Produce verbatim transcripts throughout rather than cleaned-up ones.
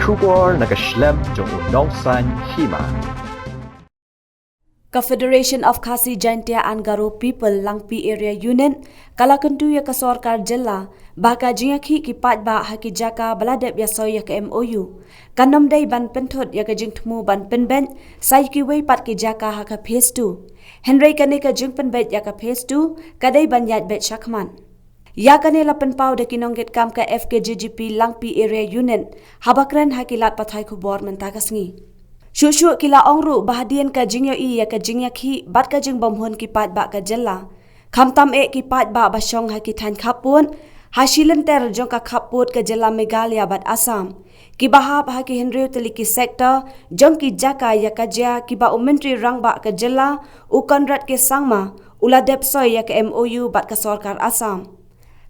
Khubor na ka shlem jong u Nongsaiñ Hima. Ka Federation of Khasi Jaintia and Garo People Langpih Area Unit ka la kyntu ïa ka sorkar jylla ba ka jingïakhih ki paidbah ha ki jaka ba la dep ïasoi ïa ka M O U kan ym dei ban pynthut ïa ka jingthmu ban pynbeit sa ïa kiwei pat ki jaka ha ka phase two. Hynrei kane ka jingpynbeit ïa ka phase two ka dei ban ïaid beit shakhmat. Ïa kane la pynpaw da ki nongkitkam ka F K J G P Langpih Area Unit haba kren ha ki lad pathai khubor mynta ka sngi. Shuh shuh ki la ong ruh ba hadien ka jingïohi ïa ka jingïakhih bad ka jingbymhun ki paidbah ka jylla, khamtam eh ki paidbah ba shong ha ki thaiñ khappud ha shi lynter jong ka khappud ka jylla Meghalaya bad Assam, kiba hap ha ki hynriew tylli ki sector jong ki jaka ïa ka jia kiba u Myntri Rangbah ka jylla u Conrad K Sangma u la dep soi ïa ka M O U bad ka sorkar Assam.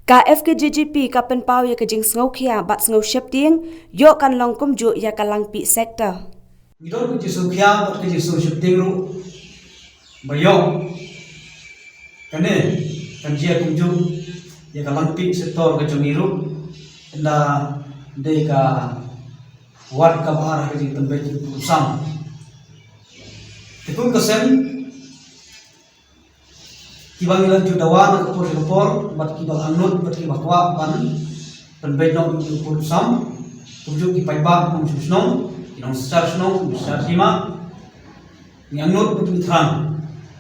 Ka F K J G P ka pynpaw ïa ka jingsngewkhia bad sngewsheptieng ïoh kan long kumjuh ïa ka Langpih sector. Ngi don ka jingsngewkhia bad ka jingsngewsheptieng ruh ba ïoh kane kan jia kumjuh ïa ka Langpih sector ka jong ngi ruh, ynda dei ka wad kaba ar ha ka jingpynbeit u pud u sam. Te kum ka seng kiba ngi la ju dawa na ka por sha ka por bad kiba la angnud bad kiba kwah ban pynbeit noh ïa u pud u sam, kumjuh ki paidbah nongshong shnong, ki nongsynshar shnong, nongsynshar hima, ngi angnud bad ngi thrang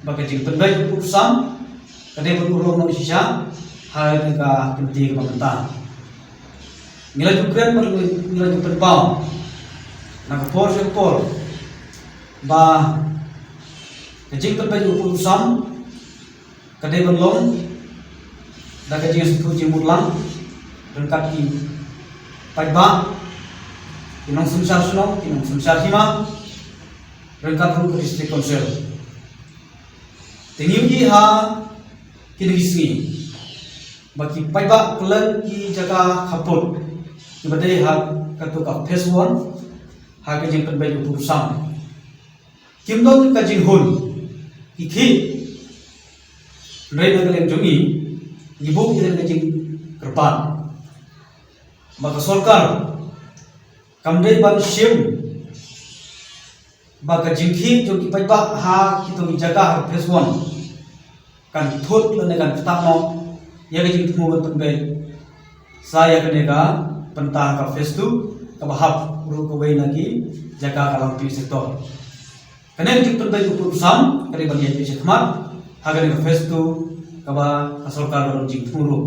ba ka jingpynbeit u pud u sam ka dei ban urlong noh shisha ha kane ka kynti kaba mynta. Ngi la ju kren bad ngi la ju pynpaw na ka por sha ka por ba ka jingpynbeit u pud u sam ka dei ban long da ka jingsngewthuh jingmut lang ryngkat ki paidbah, ki nongsynshar shnong, ki nongsynshar hima, ryngkat ruh ka District Council. Te ngi ïohi ha kine ki sngi ba ki paidbah kylleng ki jaka khappud kiba dei ha kato ka phase one ha ka jingpynbeit u pud u sam kim don ka jinghun ki khih. Hynrei na ka liang jong ngi ngi buh ïa ka jingkyrpad ba ka sorkar kam dei ban shim ba ka jingkhih jong ki paidbah ha kito ki jaka ha phase one kan thut lane kan ktah noh ïa ka jingthmu ban pynbeit sa ïa kane ka bynta ka phase two kaba hap ruh kawei na ki jaka ka Langpih sector. Kane ka jingpynbeit u pud u sam ka dei ban ïaid beit shakhmat ha kane ka phase two kaba ka sorkar ka don jingthmu ruh.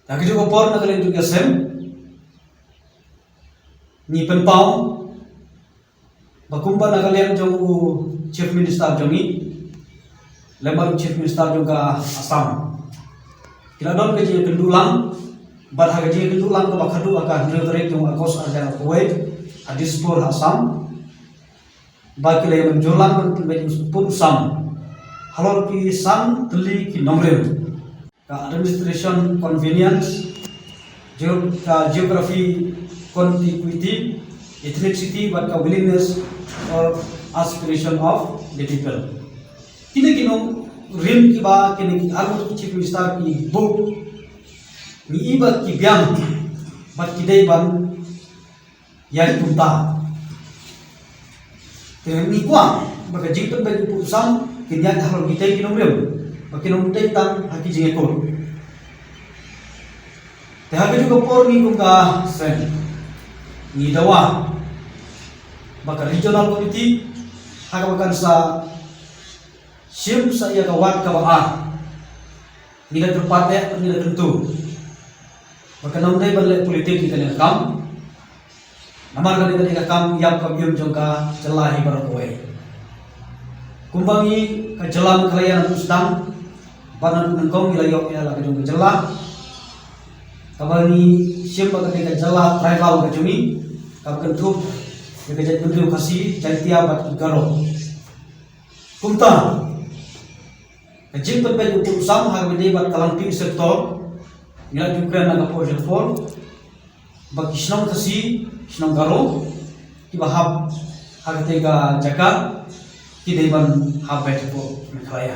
Ha kajuh ka por na ka liang jong ka seng ngi pynpaw ba kumba na ka liang jong u Chief Minister jong ngi lem bad u Chief Minister jong ka Assam ki la don ka jingïakynduh lang bad ha ka jingïakynduh lang kaba khadduh ha ka hynriew tarik jong u August arhajar arphew wei ha Dispur ha Assam ba ki la ïa mynjur lang ban pynbeit u pud u sam halor ki san tylli ki nongrim: ka administration convenience, geo-, ka geography contiguity, ethnicity bad ka willingness or aspiration of the people. Kine ki nongrim kiba kine ki arngut ki Chief Minister ki buh, ngi i ba ki biang bad ki dei ban ïaid kumta. Te ngi kwah ba ka jingpynbeit u pud u sam kin ïaid halor kitei ki nongrim ba kin ym dei tang ha ki jingïakut. Te ha kajuh ka por ngi kum ka seng ngi dawa ba ka regional committee ha kaba kan sa shim sa ïa ka wad kaba ar ngi da kyrpad eh ngi da kyntu ba kan ym dei ban leh politik ïa kane ka kam. Namar kane ka dei ka kam ïap kam im jong ka jylla hi baroh kawei. Kumba ngi ka jylla Meghalaya naduh sdang bad naduh nyngkong ngi la ïoh ïa la ka jong ka jylla kaba ngi shim ba ka dei ka jylla tribal ka jong ngi kaba kynthup ïa ka jaitbynriew Khasi, Jaintia bad ki Garo. Kumta ka jingpynbeit u pud u sam ha kaba ïadei bad ka Langpih sector ngi la ju kren na ka por sha ka por ba ki shnong Khasi, shnong Garo kiba hap ha katei ka jaka ki dei ban hap beit hapoh Meghalaya.